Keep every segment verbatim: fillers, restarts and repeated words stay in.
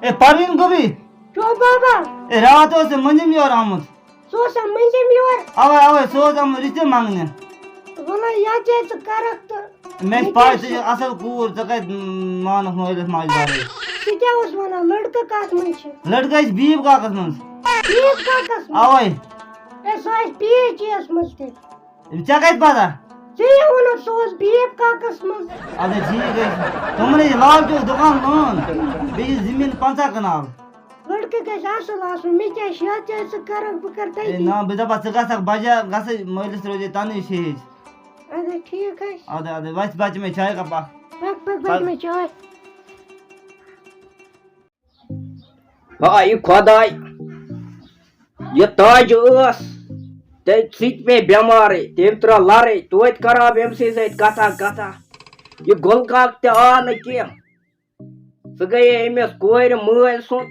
A Parveen گوبی، چھو بابا؟ A راتھ اوس ژےٚ مٔنٛزِم یور آمُت۔ سُہ اوسا مٔنٛزِم یور؟ اوے اوے، سُہ اوس آمُت رِشتہٕ منٛگنہِ۔ وَلہٕ یَتھ جایہِ ژٕ کَرَکھ تہٕ۔ مےٚ چھِ پَے ژٕ چھَکھ اَصٕل کوٗر، ژٕ کَتہِ مانَکھ مٲلِس ماجہِ بَرٲے؟ سُہ کیٛاہ اوس وَنان؟ لٔڑکہٕ کَتھ منٛز چھِ؟ لٔڑکہٕ چھِ بیٖب کاکَس منٛز۔ بیٖب کاکَس منٛز؟ اوے۔ اے سُہ آسہِ پی ایچ ای یَس منٛز تہِ۔ ژےٚ کَتہِ پَتہ؟ ژےٚ یہِ ووٚنُتھ سُہ اوس بیٖب کاکَس منٛز۔ اَدٕ ٹھیٖک حظ چھُ۔ تِمَن حظ چھِ لال چوک دُکان لون۔ بیٚیہِ چھِ زٔمیٖن پنٛژاہ کَنال۔ لٔڑکہٕ گژھِ اَصٕل آسُن۔ مےٚ کیٛاہ چھِ یَتھ جایہِ ژٕ کَرَکھ، بہٕ کَرٕ اے تَتی۔ نا، بہٕ دَپَس، ژٕ گژھکھ بَجا، گژھٕ مٲلِس روزے تَنٕے شیٖج۔ اَدٕ ٹھیٖک حظ چھُ۔ اَدٕ، اَدٕ، وَتہِ بَچہِ مےٚ چایہِ کَپا۔ پَک، پَک، بَچہِ مےٚ چاے۔ ہاے خۄداے، یہِ تاج ٲس تٔتھۍ سۭتۍ پیٚیہِ بٮ۪مارٕے، تٔمۍ ترٛٲو لَرٕے، توتہِ کَرٕ ہا بہٕ أمۍ سٕے سۭتۍ کَتھا کَتھا۔ یہِ گُلہٕ کاک تہِ آو نہٕ کینٛہہ، سُہ گٔیے أمِس کورِ مٲلۍ سُنٛد،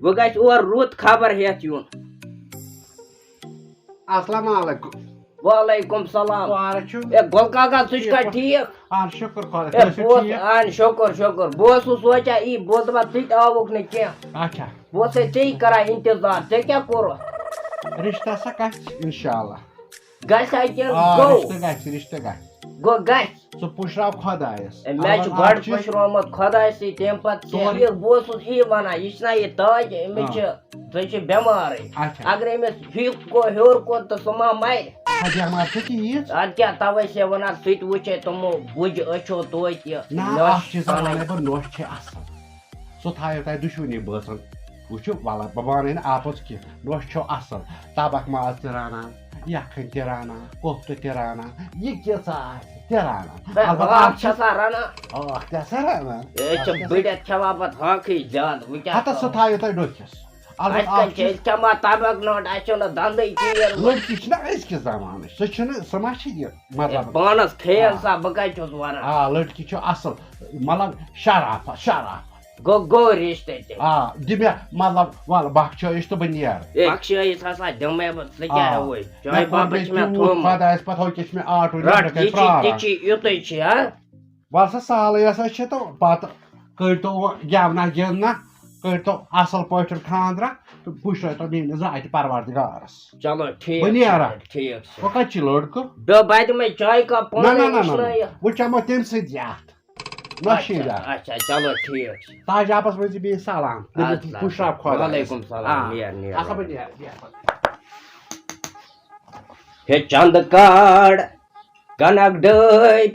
وۄنۍ گژھِ اورٕ رُت خبر ہٮ۪تھ یُن۔ السلام علیکم۔ وعلیکم سلام۔ وارٕ چھُو؟ اے، گۄل کاکا، ژٕ چھُکھا ٹھیٖک؟ اہن، شُکر خۄدایَس، اے، تُہۍ ٲسِو بہٕ اوس، ٹھیٖک؟ اہن، شُکر، شُکر۔ بہٕ اوسُس سونٛچان، یی، بہٕ اوسُس دَپان، ژٕ تہِ آوُکھ نہٕ کینٛہہ۔ اچھا۔ بہٕ اوسَے ژےٚ کران انتظار، ژےٚ کیٛاہ کوٚرُتھ؟ رِشتہٕ ہسا گژھِ، انشاءاللہ۔ گژھِ ہا کِنہٕ آ، گوٚو؟ رِشتہٕ گژھِ، رِشتہٕ گژھِ۔ گوٚو گژھِ۔ ژٕ پُشراو خۄدایَس۔ اے، مےٚ چھُ البتہ بڑٕ اَکھ چیٖز پُشرومُت خۄدایَس سۭتۍ، تَمہِ پَتہٕ ژٕ ژےٚ۔ یہِ، بہٕ اوسُس یی وَنان، یہِ چھِنہ یہِ تاج، أمِس آ۔ چھِ، سُہ چھِ بٮ۪مارٕے۔ اچھا۔ اگر أمِس ہیوٚر کو-، ہیوٚر کوٚت تہٕ سُہ ما مَرِ؟ ہا، بٮ۪مار چھِ تہِ ییٖژ۔ اَدٕ کیٛاہ، تَوَے چھِ وَنان، سُہ تہِ وٕچھے تِمو بُجہِ أچھو توتہِ یہِ نہ، نۄش اَکھ چیٖز پَنٕنۍ۔ وَنَے بہٕ، نۄش چھِ اَصٕل۔ سُہ تھایو تۄہہِ دُشمنی بٲژَن۔ وٕچھِو، وَلہٕ، بہٕ مانَے نہٕ اَپُز کینٛہہ۔ نۄش چھو اَصٕل، تَبَکھ ماز تہِ رَنان، یَکھٕنۍ تہِ رَنان، کوفتہٕ تہِ رَنان، یہِ کیٛاہ ژٕ آسہِ تہِ رَنان۔ ہے، البتہ ہاکھ اَکھ چھِ چیٖز آسان رَنان۔ ہاکھ تہِ آسان رَنان۔ أسۍ چھِ بٔڑِتھ کھٮ۪وان پَتہٕ ہاکھٕے زیادٕ۔ وۄنۍ کیٛاہ ہَتَس سُہ کرو؟ تھایو تۄہہِ ڈوٚکھِس۔ البتہ اَسہِ اَکھ کَتہِ چھِ چیٖز أسۍ کھٮ۪وان تَبَکھ نوٚٹ، اَسہِ چھُنہٕ دَندٕے کِہیٖنۍ۔ لٔڑکی چھِنہ أزکِس زمانٕچ، سُہ چھُنہٕ، سُہ ما چھِ یہِ، مطلب، پانَس کھیل آ۔ سا، بہٕ کَتہِ چھُس وَنان؟ آ، لٔڑکی چھُ اَصٕل، مطلب، شرافت، شرافت۔ گوٚو، گوٚو رِشتہٕ تہِ۔ آ، دِ مےٚ، مطلب، وَلہٕ، بخشٲیِش تہٕ بہٕ نیرٕ۔ اے، بخشٲیِش ہسا دِمَے بہٕ، ژٕ کیٛاہ آ۔ ہٮ۪وٕے؟ چایہِ مےٚ کوٚر باپَتھ بیٚیہِ چھِ مےٚ تیوٗت تھوٚومُت۔ خۄدایَس پَتھ، ہُہ کیٛاہ چھِ مےٚ آٹوٗ رَٹھ، نٮ۪برٕ کَنہِ یہِ چی، پرٛاران۔ تہِ چی، یُتُے چھِ، ہا؟ وَلہٕ سا، سہلٕے ہسا چھِ تہٕ پَتہٕ کٔرۍتو وۄنۍ گٮ۪ونا گِنٛدنا، کٔرۍتو اَصٕل پٲٹھۍ خانٛدرا تہٕ پُشرٲیتو میٛٲنِس ذاتِ پروردگارَس۔ چلو، ٹھیٖک بہٕ چھُ، نیرا۔ ٹھیٖک چھُ۔ وۄنۍ کَتہِ چھِ لٔڑکہٕ؟ بہٕ، بہٕ دِمَے چایہِ کَپ نہ، پانَے نہ، نہ، نہ، نہ۔ وٕشنٲیِتھ۔ وۄنۍ چَمو تٔمۍ سۭتۍ یَتھ۔ نہ اچھا، شیٖرِتھ۔ اچھا، چلو، ٹھیٖک چھُ۔ تاج آپَس منٛز چھِ بیٚیہِ سلام۔ دٔپِو، اَدٕ سا، پُشراو خۄدایَس۔ وعلیکُم سلام، آ۔ نیر، نیر۔ اَصٕل پٲٹھۍ نیر، نیر۔ ہے چندٕ کاڈ، کَنک ڈٲبۍ،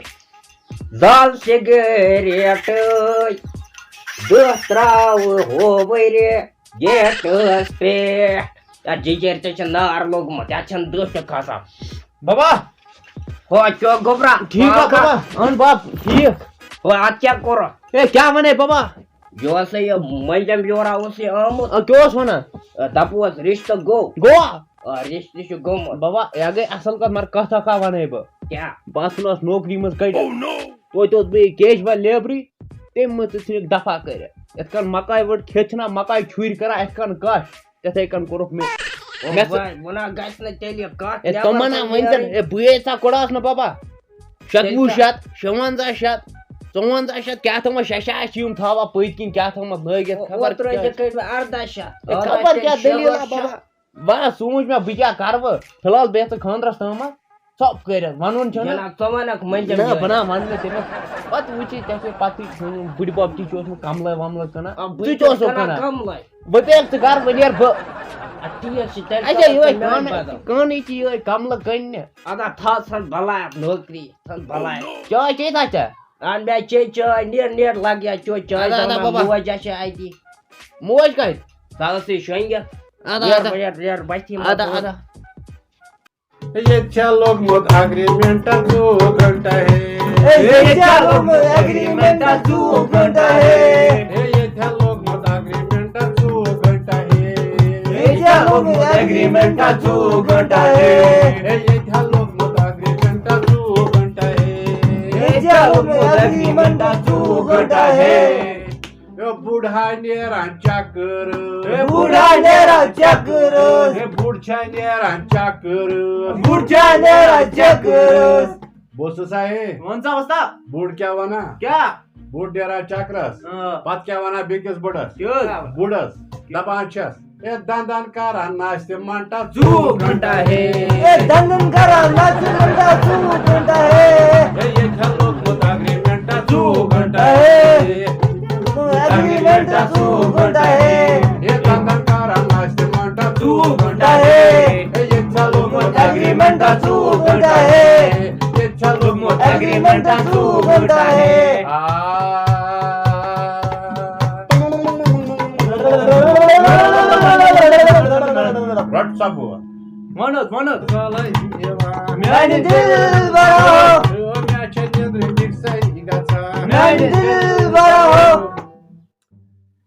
زال سِگریٹٕے، دَہ ترٛاوٕ ہووٕرِ گیٹَس پٮ۪ٹھ۔ یَتھ جِجِر ژےٚ چھِ نار لوٚگمُت، یَتھ چھَنہٕ دٔہ تہِ کھسان۔ بابا! ہو، کیٛاہ گوٚبرا؟ ٹھیٖک ہا پاکا؟ بابا؟ اَہَن باب، ٹھیٖک۔ ہو، اَتھ کیٛاہ کوٚرُتھ؟ ہے، کیٛاہ وَنے بابا؟ یہِ اوسا یہِ مٔنٛزِم یورٕ اوسُے آمُت؟ آ، کیٛاہ اوس وَنان؟ آ، دَپُس، رِشتہٕ گوٚو۔ گوٚوا؟ آ، رِشتہٕ چھُ گوٚمُت۔ بابا، یہِ گٔے اَصٕل کَتھ، مگر کَتھ اَکھ ہا وَنَے بہٕ۔ کیٛاہ؟ بہٕ اَصٕل اوس نوکری منٛز کٔڑِتھ۔ Oh no! توتہِ اوس بیٚیہِ کیش بَل لیبرٕے، تٔمۍ مٔژھ ژھٕنِکھ دَفا کٔرِتھ۔ یِتھ کٔنۍ مَکایہِ ؤٹ کھٮ۪تھ چھِنہ مَکایہِ چھُرۍ کَران، یِتھ کٔنۍ کَش، تِتھَے کٔنۍ کوٚرُکھ مےٚ۔ او مےٚ سۭتۍ بھاے، وَنان گژھِ نہٕ تیٚلہِ یہِ کَتھ ہے، نٮ۪بر تِمَن ہا تہٕ ؤنۍ تَن، نیرٕنۍ۔ ہے، بہٕ یے ژےٚ کوٚڑہَس نہٕ بابا۔ تیٚلہِ شَتوُہ کَتھ؟ شَتھ، شُوَنزاہ شَتھ، ژُوَنزاہ شَتھ، کیٛاہ تھامَتھ شےٚ شےٚ آسہِ یِم تھاوان پٔتۍ کِنۍ، کیٛاہ تھامَتھ لٲگِتھ، او-، خبر اوترٕ کیٛاہ حظ چھِ۔ کٔڑۍ مےٚ اَرداہ شَتھ۔ ہے، اَرداہ خبر شَتھ، کیٛاہ دٔلیٖلہ شُوَنزاہ بابا۔ شَتھ۔ بہٕ ہا سوٗنٛچ مےٚ، بہٕ کیٛاہ کَرٕ وۄنۍ؟ فِلحال بیٚہہ ژٕ خانٛدرَس تامَتھ، ژھۄپ کٔرِتھ، وَنُن چھُنہٕ۔ جِناب، ژٕ وَنَکھ مٔنٛزِم نہ، یورٕ۔ بہٕ نا وَنہٕ نہٕ تٔمِس۔ پَتہٕ وٕچھی ژےٚ چھے پَتہٕ چھُے سٲنۍ بٕڈِ بَب تہِ چھُ اوسمُت کَملَے وَملَے کٕنان۔ آ، بٕے ژٕ تہِ چھُس اوسُکھ کٕنان کٕنان۔ کَملَے۔ وۄنۍ بیٚہہ ژٕ گَرٕ، وۄنۍ نیرٕ بہٕ۔ اَدٕ ٹھیٖک چھُ، تیٚلہِ اَچھا، کَرو یِہوٚے ژٕ میٛٲنۍ کٲنی، بدل۔ کٲنی چھِ یِہوٚے کَملہٕ کٕننہِ۔ اَدا تھاو ژھٕن بَلاے اَتھ نوکری، ژھٕن بَلاے۔ چاے چیٚیہِ تھا ژےٚ؟ اَدٕ مےٚ چے چاے، نیر، نیر لَگ یا چیوٚو چاے اَدا، اَدا، دَمہ، بَبا۔ موج ہا چھِ اَتی۔ موج کَتہِ؟ سۄ ٲسٕے شۄنٛگِتھ۔ اَدا، نیر، اَدا۔ نیر، نیر، بَچھِ یِمَن اَدا، دۄہَن۔ اَدا۔ ییٚتہِ چھا لوٚگمُت اگریمنٹس دو گھنٹہ ہے۔ ہے، ییٚتہِ چھا لوٚگمُت اگریمنٹس دو گھنٹہ ہے۔ ہے، ییٚتہِ چھا لوٚگمُت اگریمنٹس دو گھنٹہ ہے۔ ییٚتہِ چھا لوٚگمُت اگریمنٹس دو گھنٹہ ہے۔ ہے، ییٚتہِ چھا لوٚگمُت اگریمنٹس دو گھنٹہ ہے۔ ییٚتہِ چھا لوٚگمُت اگریمنٹس دو گھنٹہ ہے۔ ہے، بُڈٕ ہا نیران چکرس۔ ہے، بُڈٕ ہا نیران چکرس۔ ہے، بُڈٕ چھا نیران چکرس۔ بُڈٕ چھا نیران چکرس۔ بوزتھٕ سا ہے؟ وَن سا وۄستا۔ بُڈ کیٛاہ وَنان؟ کیٛاہ؟ بوٚڑ ڈیرا چکرس۔ آ۔ پتہٕ کیٛاہ ونان بیٚکِس بٕڑس؟ کیٛاہ حظ؟ بُڑس۔ دپان چھس، اے دندن کران نستہِ منٹس ژوٚوُہ گھنٹہ ہے۔ اے دندن کران نستہِ منٹس ژوٚوُہ گھنٹہ ہے۔ اے ییٚتہِ چھا لوٚگمُت اگریمنٹس ژوٚوُہ گھنٹہ ہے۔ ہے؟ اگریمنٹس ژوٚوُہ گھنٹہ ہے۔ اے دندن کران نستہِ منٹس ژوٚوُہ گھنٹہ ہے۔ اے ییٚتہِ چھا لوٚگمُت اگریمنٹس ژوٚوُہ گھنٹہ ہے؟ ییٚتہِ چھا لوٚگمُت اگریمنٹس ژوٚوُہ گھنٹہ ہے۔ رٹ سا بہٕ۔ وَن حظ، وَن حظ۔ میانہِ دِل بَرو۔ مےٚ چھےٚ نیٚنٛدرِ ٹِکسَے گژھان۔ میانہِ دِل بَرو۔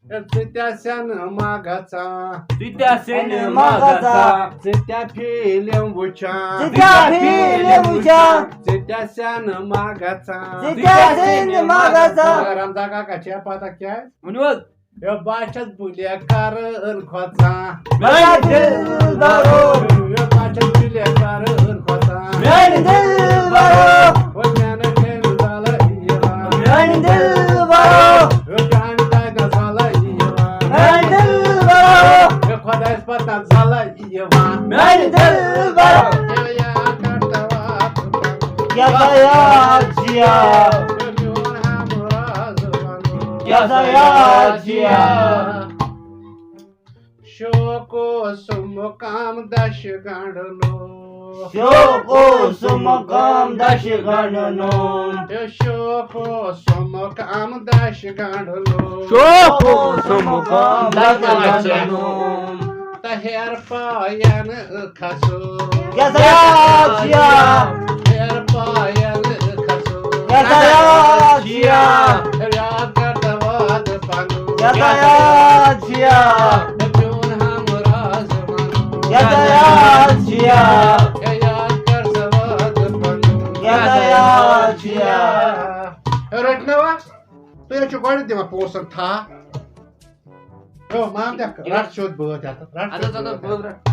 ژٕ تہِ سٮ۪نہٕ ما گژھان؟ ژٕ تہِ سٮ۪نہٕ ما گژھان؟ ژٕ تہِ فِلم وٕچھان؟ ژٕ تہِ فِلم وٕچھان؟ ژٕ تہِ سٮ۪نہٕ ما گژھان؟ ژٕ تہِ سٮ۪نہٕ ما گژھان؟ رمضان کاکا، چھےٚ پتہ کیٛازِ؟ ؤنِو حظ۔ یو بہٕ چھَس بُلے کران کھۄژان۔ میانہِ دِل بَرو۔ یو بہٕ چھَس بُلے کران کھۄژان۔ میانہِ دِل بَرو۔ او میانہِ دِل زالے یِوان۔ میانہِ دِل بَرو۔ او جان تَتہِ زالے یِوان۔ میانہِ دِل بَرو۔ او خۄدایَس پَتہٕ زالے یِوان۔ میانہِ دِل بَرو۔ او یاد کر تَوَے۔ کیٛاہ تۄہہِ یاد چھِیا؟ او میون ہمراز وَنو۔ کیٛاہ تۄہہِ یاد چھِیا؟ شوق اوسُم مقام دَشہِ گنٛڈ لوگ۔ شوق اوسُم مقام دَشہِ گنٛڈ نوم۔ شوق اوسُم مقام دَشہِ گنٛڈ لوگ۔ شوق اوسُم مقام دَشہِ گنٛڈ نوم۔ تہٕ ہیر پاین کھسو۔ کیٛاہ تۄہہِ یاد چھِیا؟ ہیر پاین کھسو۔ کیٛاہ تۄہہِ یاد چھِیا؟ یاد کر تَوَے پَنُن۔ کیٛاہ تۄہہِ یاد چھِیا؟ میون ہمراز وَنو۔ کیٛاہ تۄہہِ یاد چھِیا؟ یاد کر تَوَے پَنُن۔ کیٛاہ تۄہہِ یاد چھِیا؟ رٔٹنوا؟ تُہۍ حظ چھِو گۄڈٕ دِوان پونٛسَن تھا۔ او مام دٮ۪کھ، رَٹ سیوٚد بٲتھ یَتھ، رَٹ اَدٕ سیوٚد حظ، اَدٕ حظ، بٲتھ۔ بٲتھ رَٹ۔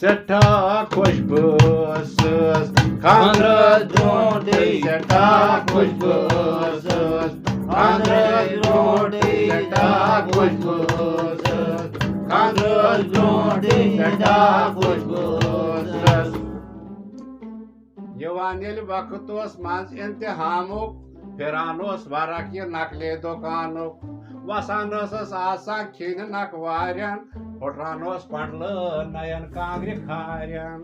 سٮ۪ٹھاہ خۄش بہٕ ٲسٕس خانٛدرس برونٛٹھٕے، سٮ۪ٹھاہ خۄش بہٕ ٲسٕس خانٛدرس برونٛٹھٕے، سٮ۪ٹھاہ خۄش بہٕ ٲسٕس خانٛدرس برونٛٹھٕے، سٮ۪ٹھاہ خۄش بہٕ ٲسٕس۔ یِوان ییٚلہِ وقت اوس منٛز امتحانُک، پھران اوس ورق یہِ نقلے دُکانُک، وسان ٲسٕس آسان کھیٚنہِ نکھ واریاہ، پھُٹران اوس پنڈلہٕ نین کانٛگرِ کھارٮ۪ن۔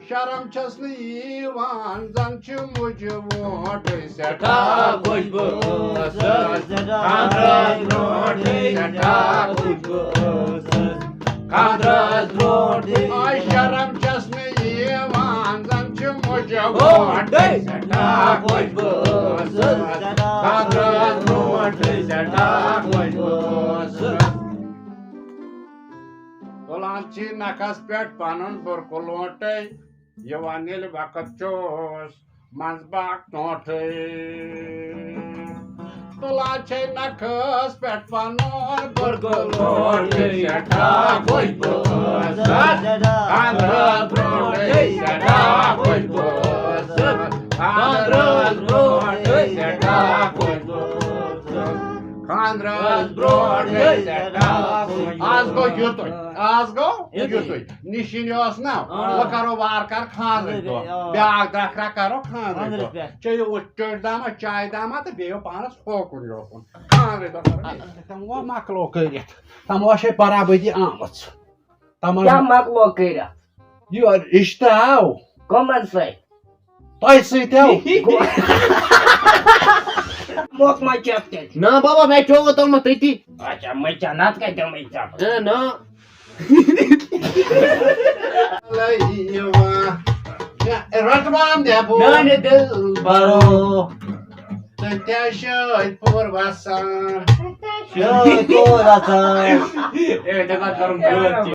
شرم چھس نہٕ یِوان، زن چھِ مُجہِ وونٛٹھ سٮ۪ٹھاہ خۄش بہٕ ٲسٕس، خانٛدرس برونٛٹھٕے سٮ۪ٹھاہ خۄش بہٕ ٲسٕس، خانٛدرس برونٛٹھٕے۔ آے شرم چھس نہٕ یِوان، زن چھِ مُجہِ وونٛٹھ سٮ۪ٹھاہ خۄش بہٕ ٲسٕس، خانٛدرس برونٛٹھٕے سٮ۪ٹھاہ خۄش بہٕ ٲسٕس۔ تُلان چھی نَکھَس پٮ۪ٹھ پَنُن بُرکہٕ لونٛٹَے، یِوان ییٚلہِ وقت چھُس منٛز باغ ٹونٛٹھٕے۔ تُلان چھے نَکھَس پٮ۪ٹھ پَنُن بُرکہٕ لونٛٹَے، سٮ۪ٹھاہ خۄش بہٕ ٲسٕس، خانٛدرَس برونٛٹھٕے سٮ۪ٹھاہ خۄش بہٕ ٲسٕس، خانٛدرَس برونٛٹھٕے سٮ۪ٹھاہ خۄش بہٕ ٲسٕس۔ خانٛدرس برونٛٹھ گٔے سٮ۪ٹھاہ خوشی۔ آز گوٚو یُتُے، آز گوٚو یُتُے۔ یُتُے۔ نِشٲنۍ ٲس نا، آ۔ وۄنۍ کرو وارٕ کارٕ خانٛدرٕکۍ دۄہ۔ آ۔ بیٛاکھ درکھرا کرو خانٛدرٕکۍ خانٛدرٕکۍ دۄہ۔ پٮ۪ٹھ۔ چیٚیِو وۄنۍ ٹٔٹۍ دامہ، چایہِ دامہ تہٕ بیٚیہِ یِیِو پانس ہوکُن یوکُن۔ خانٛدرٕکۍ دۄہ کرو۔ تمو مۄکلو کٔرِتھ۔ تمو چھے برابٔدی آمٕژ۔ تمن کیٛاہ مۄکلو کٔرِتھ؟ یہِ رِشتہٕ آو۔ کَمن سۭتۍ؟ تۄہہِ سۭتۍ آو۔ موقع ما چیک تیٚلہِ؟ نہ بابا، مےٚ کھیوٚو اوتام تٔتی۔ اچھا، مےٚ چا نتہٕ کتہِ دِمے ژےٚ بہٕ؟ اے نہ۔ یِوان۔ رٹوان دِبو۔ میانہِ دِل بَرو۔ تہٕ تہِ شٲدۍ پوٗر وسان۔ شٲدۍ پوٗر وسان۔ اے، ژےٚ کَتھ کَرُن غلط چھُ؟